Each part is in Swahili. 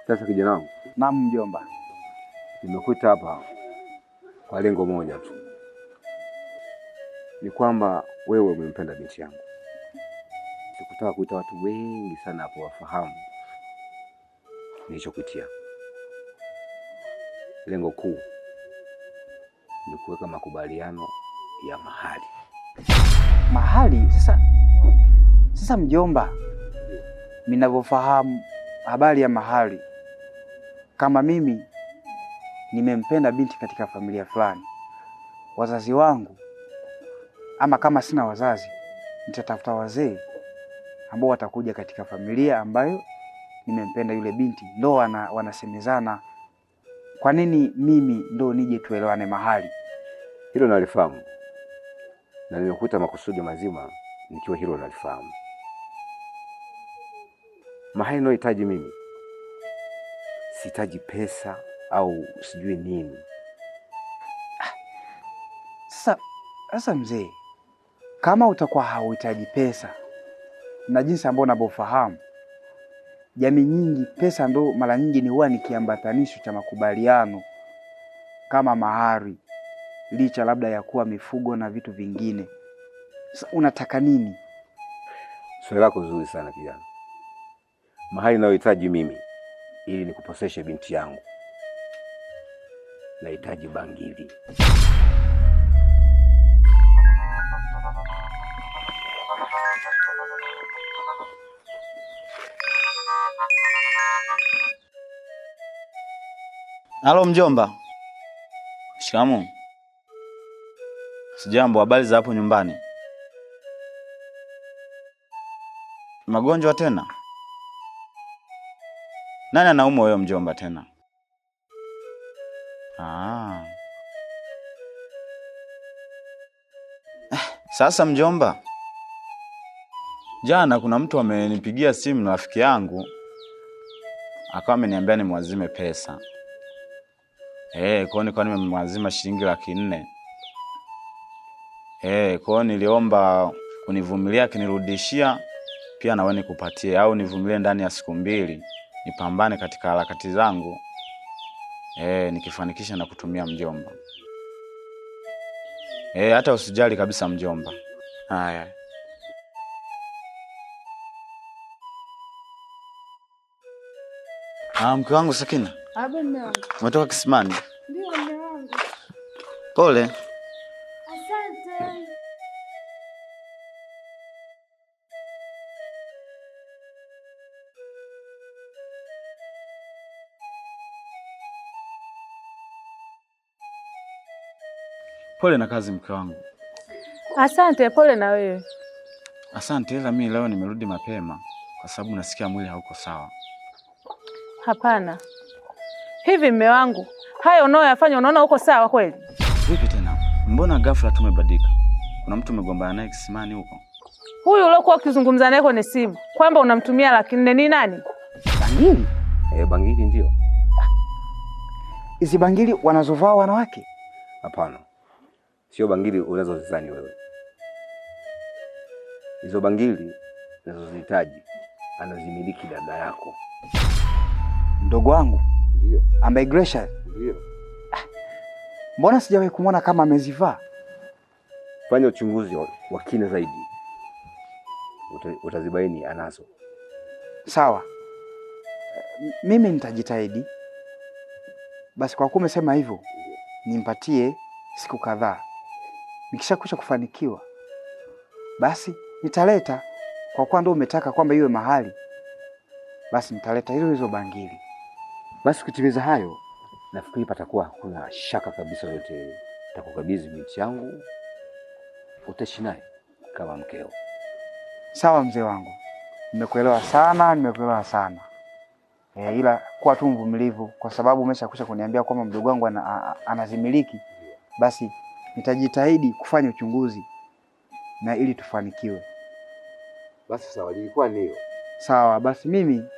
Sasa kijana wangu. Naam mjomba. Nimekuita hapa kwa lengo moja tu, ni kwamba wewe umempenda binti yangu. Sikutaka kuita watu wengi sana hapo wafahamu nilichokuitia. Lengo kuu ni kuweka makubaliano ya mahali. Mahali? Sasa mjomba, ninavyofahamu habari ya mahali, kama mimi nimempenda binti katika familia fulani, wazazi wangu, ama kama sina wazazi, nitatafuta wazee ambao watakuja katika familia ambayo nimempenda yule binti, ndo wanasemezana. Kwa nini mimi ndo nije tuelewane mahali? Hilo nalifahamu, na nimekuta makusudi mazima nikiwa hilo nalifahamu. Mahali ninayohitaji mimi, sihitaji pesa au sijui nini. Sasa mzee, kama utakuwa hauhitaji pesa, na jinsi ambavyo unavyofahamu jamii nyingi pesa ndo mara nyingi ni huwa ni kiambatanisho cha makubaliano kama mahari, licha labda ya kuwa mifugo na vitu vingine. Sasa unataka nini? Swali lako zuri sana kijana. Mahali ninayohitaji mimi ili nikuposeshe binti yangu, nahitaji bangili. Halo mjomba. Shikamoo. Sijambo, habari za hapo nyumbani? Magonjwa tena? Nani anaumwa huyo mjomba tena? Sasa mjomba, jana kuna mtu amenipigia simu na rafiki yangu akawa ameniambia nimwazime pesa. Kwa hiyo nilikuwa nimemwazima shilingi 400,000. Kwa hiyo niliomba univumilie, akinirudishia pia na wewe nikupatie, au nivumilie ndani ya siku 2 nipambane katika harakati zangu. Nikifanikisha na kutumia mjomba. Hata usijali kabisa mjomba. Haya. Mke wangu Sakina. Abe mume wangu. Umetoka kisimani? Ndio mume wangu. Pole. Asante. Pole na kazi mke wangu. Asante, pole na wewe. Asante, ila mimi leo nimerudi mapema kwa sababu nasikia mwili hauko sawa. Hapana. Hivi mume wangu, hayo unayoyafanya unaona uko sawa kweli? Vipi tena? Mbona ghafla tumebadilika? Kuna mtu umegombana naye kisimani huko? Huyu uliokuwa ukizungumza naye kwenye simu kwamba unamtumia 400,000 ni nani? Bangili? Bangili ndio. Hizi bangili wanazovaa wanawake? Hapana. Sio bangili unazozidhani wewe. Hizo bangili unazozihitaji anazimiliki dada yako. Mdogo wangu? Ndio. Ambaye Gracious? Ndio. Mbona sijawahi kumwona kama amezivaa? Fanya uchunguzi wa kina zaidi. Utazibaini anazo. Sawa. Mimi nitajitahidi. Basi kwa kuwa umesema hivyo, nimpatie siku kadhaa. Nikishakwisha kufanikiwa, basi nitaleta. Kwa kuwa ndio umetaka kwamba iwe mahali, basi nitaleta hizo bangili. Basi kutimiza hayo, nafikiri patakuwa hakuna shaka kabisa yote. Nitakukabidhi binti yangu, utaishi naye kama mkeo. Sawa mzee wangu, nimekuelewa sana, nimekuelewa sana. Ila kuwa tu mvumilivu, kwa sababu umeshakwisha kuniambia kwamba mdogo wangu anazimiliki. Basi nitajitahidi kufanya uchunguzi na ili tufanikiwe. Basi sawa, ilikuwa ni hiyo. Sawa, basi mimi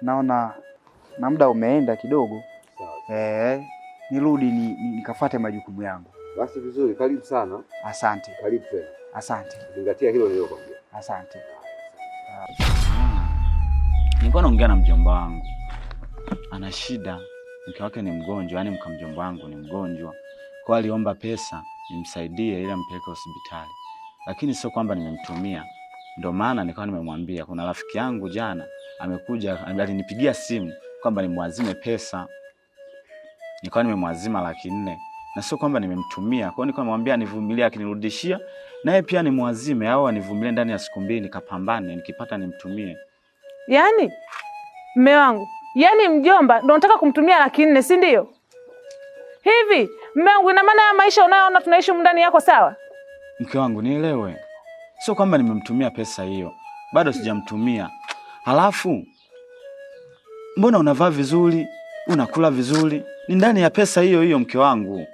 naona na muda umeenda kidogo. Sawa. Nirudi nikafuate majukumu yangu. Basi vizuri, karibu sana. Asante. Karibu tena. Asante. Zingatia hilo nililokuambia. Asante. Nilikuwa naongea na mjomba wangu. Ana shida, mke wake ni mgonjwa, yani mkamjomba wangu ni mgonjwa. Kwa aliomba pesa nimsaidie ili ampeleke hospitali. Lakini sio kwamba nimemtumia. Ndio maana nikawa nimemwambia kuna rafiki yangu jana amekuja alinipigia simu kwamba nimwazime pesa. Nikawa nimemwazima 400,000 na sio kwamba nimemtumia. Kwa hiyo nikawa nimemwambia nivumilie, akinirudishia naye pia nimwazime au anivumilie ndani ya siku 2 nikapambane, nikipata nimtumie. Yaani mume wangu, yaani mjomba ndio unataka kumtumia 400,000, si ndio? Hivi mume wangu, ina maana ya maisha unayoona tunaishi ndani yako sawa? Mke wangu nielewe. Sio kwamba nimemtumia pesa hiyo. Bado sijamtumia. Halafu mbona unavaa vizuri, unakula vizuri? Ni ndani ya pesa hiyo hiyo mke wangu.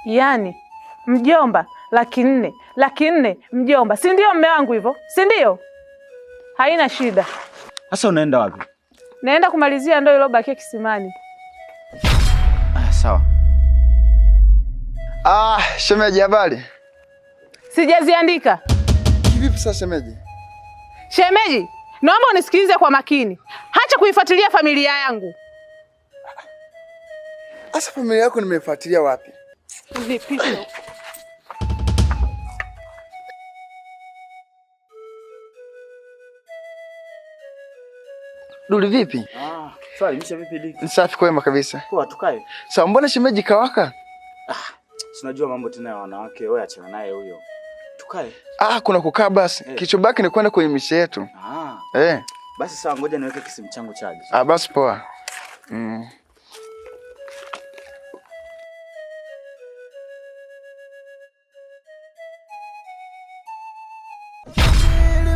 Yaani mjomba 400,000, 400,000 mjomba. Si ndio mume wangu hivyo? Si ndio? Haina shida. Sasa unaenda wapi? Naenda kumalizia ndoo iliyobakia kisimani. Ah, sawa. Ah, shemeji habari? Sijaziandika. Kivipi sasa shemeji? Shemeji, naomba unisikilize kwa makini. Acha kuifuatilia familia yangu. Asa familia yako nimeifuatilia wapi? Nipishe. Duli vipi? Ah, swali misha vipi Diki? Safi kwema kabisa. Poa, tukae. Sawa, mbona shemeji kawaka? Ah, sinajua mambo tena ya wanawake, wewe achana naye huyo. Tukae. Ah, kuna kukaa basi. Eh. Kilichobaki ni kwenda kwenye mishe yetu. Ah. Eh. Basi sawa, ngoja niweke kisimu changu charge. Ah, basi poa.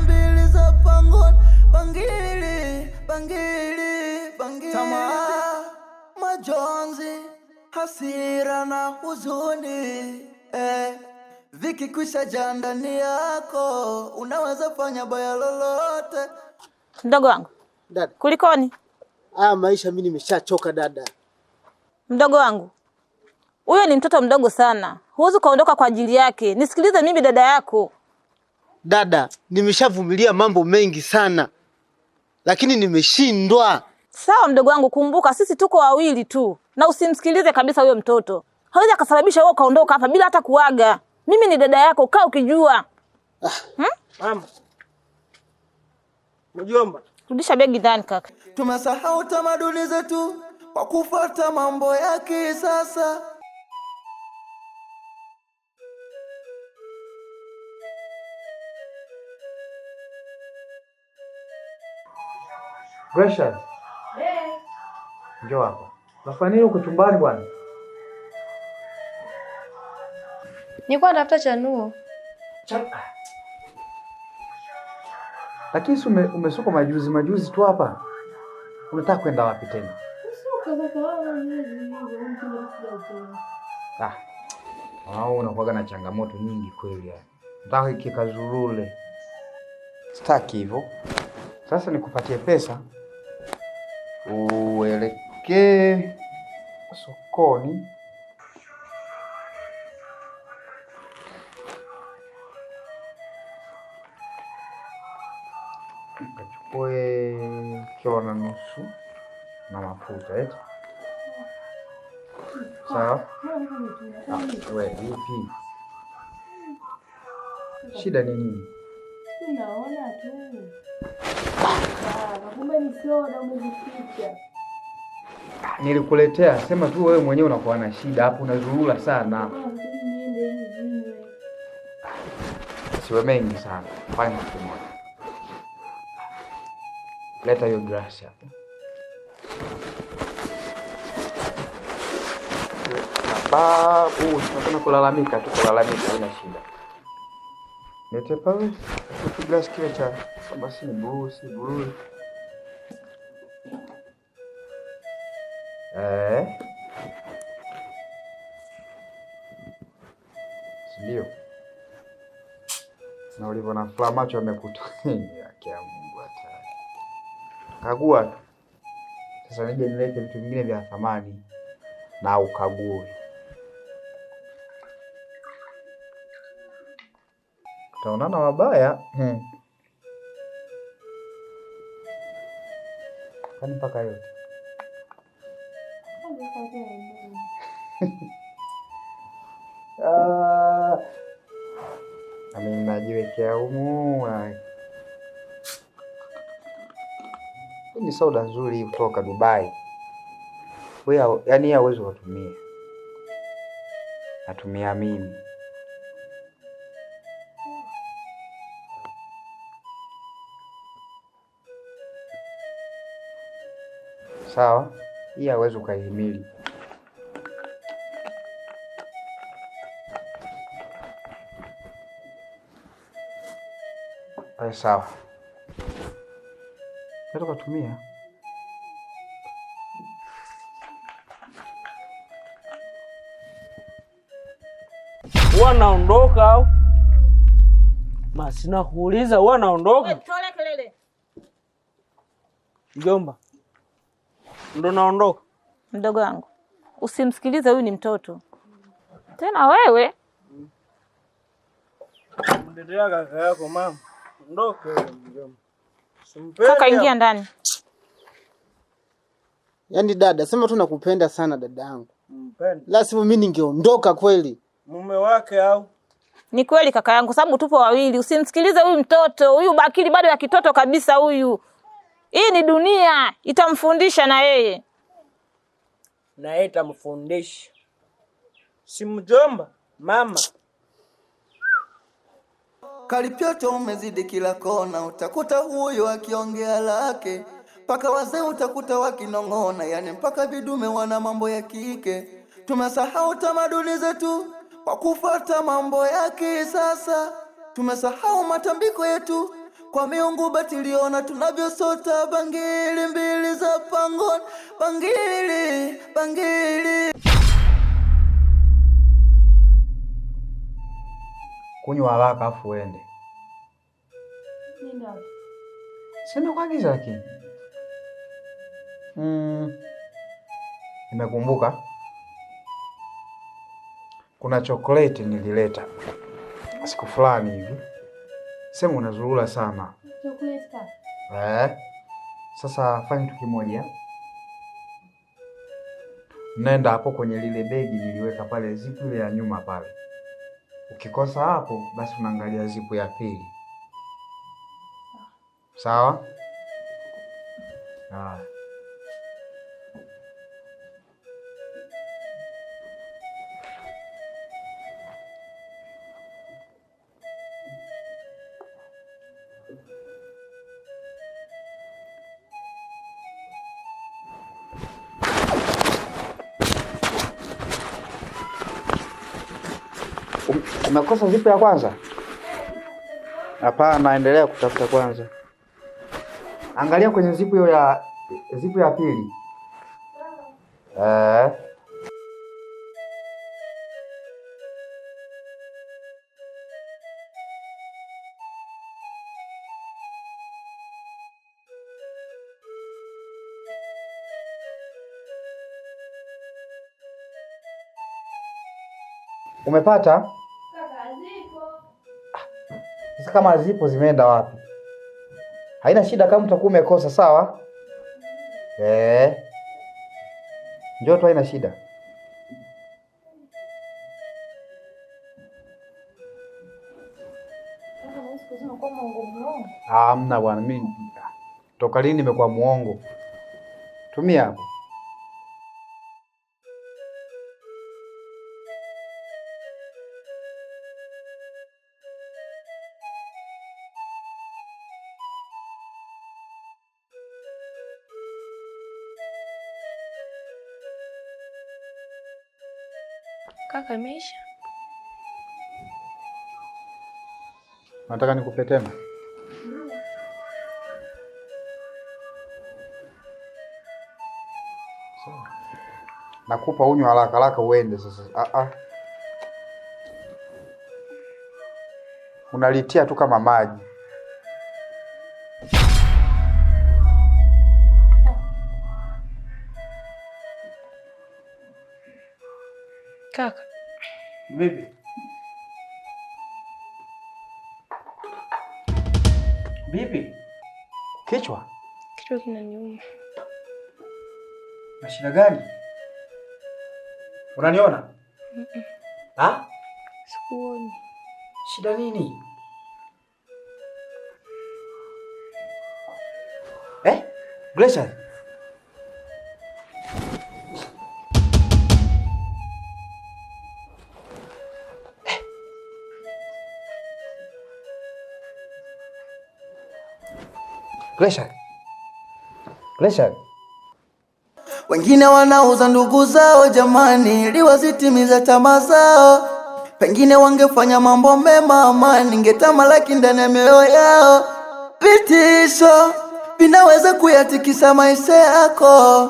Mbili za pangoni, bangili, bangili, bangili. Tamaa, majonzi, hasira na huzuni, vikikwisha jaa ndani yako, unaweza fanya baya lolote. Mdogo wangu. Dada. Kulikoni? Haya maisha mimi nimeshachoka dada. Mdogo wangu, huyo ni mtoto mdogo sana. Huwezi kuondoka kwa ajili yake. Nisikilize mimi dada yako. Dada, nimeshavumilia mambo mengi sana, lakini nimeshindwa. Sawa mdogo wangu, kumbuka sisi tuko wawili tu. Na usimsikilize kabisa huyo mtoto. Hawezi akasababisha wewe ukaondoka hapa bila hata kuaga. Mimi ni dada yako, kaa ukijua. Mama. Mjomba. Rudisha begi ndani kaka. Tumesahau tamaduni zetu kwa kufuata mambo ya kisasa. Gracious. Njoo hapa. Unafanya nini huko chumbani bwana? Nilikuwa natafuta chanuo. Lakini si umesuka majuzi majuzi tu hapa. Unataka kwenda wapi tena? Ah. Wao unakuwa na changamoto nyingi kweli yani. Nataka kikazurule. Sitaki hivyo. Sasa nikupatie pesa uelekee sokoni. Ukachukue 1.5 kilo na mafuta eti. Sawa? Wewe vipi? Shida ni nini? Naona tu. Kumbe ni soda umejificha. Nilikuletea, sema tu wewe mwenyewe unakuwa na shida hapo, unazurura sana. Siwe mengi sana. Fanya kitu kimoja. Leta hiyo glass hapo. Sababu tunataka kulalamika tu, kulalamika haina shida. Lete pale kitu glass kile cha basi ni blue, si blue. Ndio. Na ulivyo na furaha macho yamekuta. Yake ya Mungu hatari. Kagua tu. Sasa nije nilete vitu vingine vya thamani na ukague. Tutaonana wabaya. Kwani mpaka yote. Ah, nami najiwekea humu. Hii ni soda nzuri kutoka Dubai. Wewe yani hauwezi kutumia. Natumia mimi. Sawa? Hii hauwezi ukaihimili. Sawa. Unaweza kutumia. Wanaondoka au? Masina kuuliza wanaondoka? Tole kelele. Mjomba. Ndo naondoka. Mdogo wangu, usimsikilize huyu ni mtoto. Tena wewe. Mtetea kaka yako mama. Ondoke mjomba. Simpende. Kaka, ingia ndani. Yaani dada, sema tu nakupenda sana dadangu. Mpende. La sivyo mimi ningeondoka kweli. Mume wake au? Ni kweli kaka yangu, sababu tupo wawili. Usimsikilize huyu mtoto, huyu bakili bado ya kitoto kabisa huyu. Hii ni dunia, itamfundisha na yeye. Na yeye itamfundisha. Si mjomba, mama. Kalipyoto umezidi kila kona, utakuta huyo akiongea lake, mpaka wazee utakuta wakinong'ona, yani mpaka vidume wana mambo ya kike. Tumesahau tamaduni zetu kwa kufuata mambo ya kisasa, tumesahau matambiko yetu kwa miungu batiliona, tunavyosota bangili mbili za pangoni, bangili bangili. Kunywa haraka afu uende. Nenda. Sema kuagiza lakini. Nimekumbuka. Kuna chokoleti nilileta siku fulani hivi. Sema unazurura sana. Chokoleti kaka. Sasa fanya kitu kimoja. Nenda hapo kwenye lile begi niliweka pale, zipu ile ya nyuma pale. Ukikosa hapo basi unaangalia zipu ya pili. Sawa? Haya. Umekosa zipu ya kwanza? Hapana, endelea kutafuta kwanza. Angalia kwenye zipu hiyo ya zipu ya pili. Umepata? Sasa kama zipo zimeenda wapi? Haina shida kama utakuwa umekosa, sawa? Njoo tu, haina shida. Hamna bwana, mimi toka lini nimekuwa muongo? Tumia hapo. Kaka, imeisha? Nataka nikupe tena. Sawa. Nakupa unywe haraka haraka uende sasa. Unalitia tu kama maji. Kaka. Vipi? Vipi? Kichwa? Kichwa kinaniuma. Na shida gani? Unaniona? Mm-mm. Ha? Sikuoni. Shida nini? Eh? Gracious. Gracious. Gracious. Wengine wanauza ndugu zao jamani, ili wazitimize tamaa zao. Pengine wangefanya mambo mema, amani ingetamalaki ndani ya mioyo yao. Vitisho vinaweza kuyatikisa maisha yako.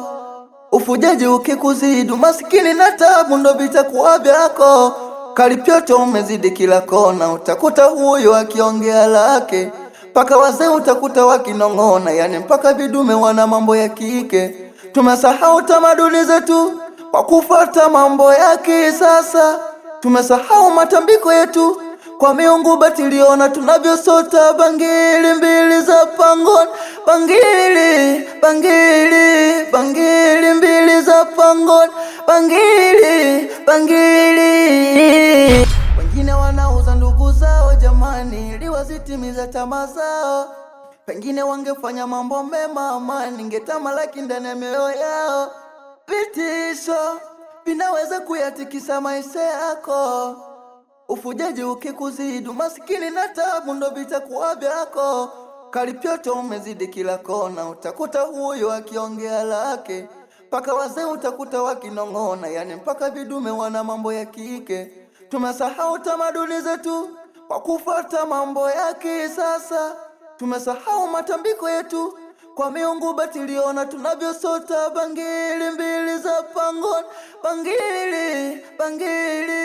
Ufujaji ukikuzidi, umasikini na tabu ndo vitakuwa vyako. Kalipyoto umezidi kila kona, utakuta huyu akiongea lake, mpaka wazee utakuta wakinong'ona, yani mpaka vidume wana mambo ya kike. Tumesahau tamaduni zetu kwa kufuata mambo ya kisasa. Tumesahau matambiko yetu kwa miungu batiliona tunavyosota bangili mbili za pangoni, bangili bangili bangili mbili za pangoni, bangili bangili. Wengine wanauza ndugu zao jamani, ili wazitimize tamaa zao. Pengine wangefanya mambo mema, amani ingetamalaki ndani ya mioyo yao. Vitisho vinaweza kuyatikisa maisha yako. Ufujaji ukikuzidi, umasikini na tabu ndo vitakuwa vyako. Kalipyoto umezidi kila kona, utakuta huyu akiongea lake, mpaka wazee utakuta wakinong'ona, yani mpaka vidume wana mambo ya kike. Tumesahau tamaduni zetu kwa kufuata mambo ya kisasa. Tumesahau matambiko yetu kwa miungu batiliona tunavyosota bangili mbili za pangoni, bangili bangili.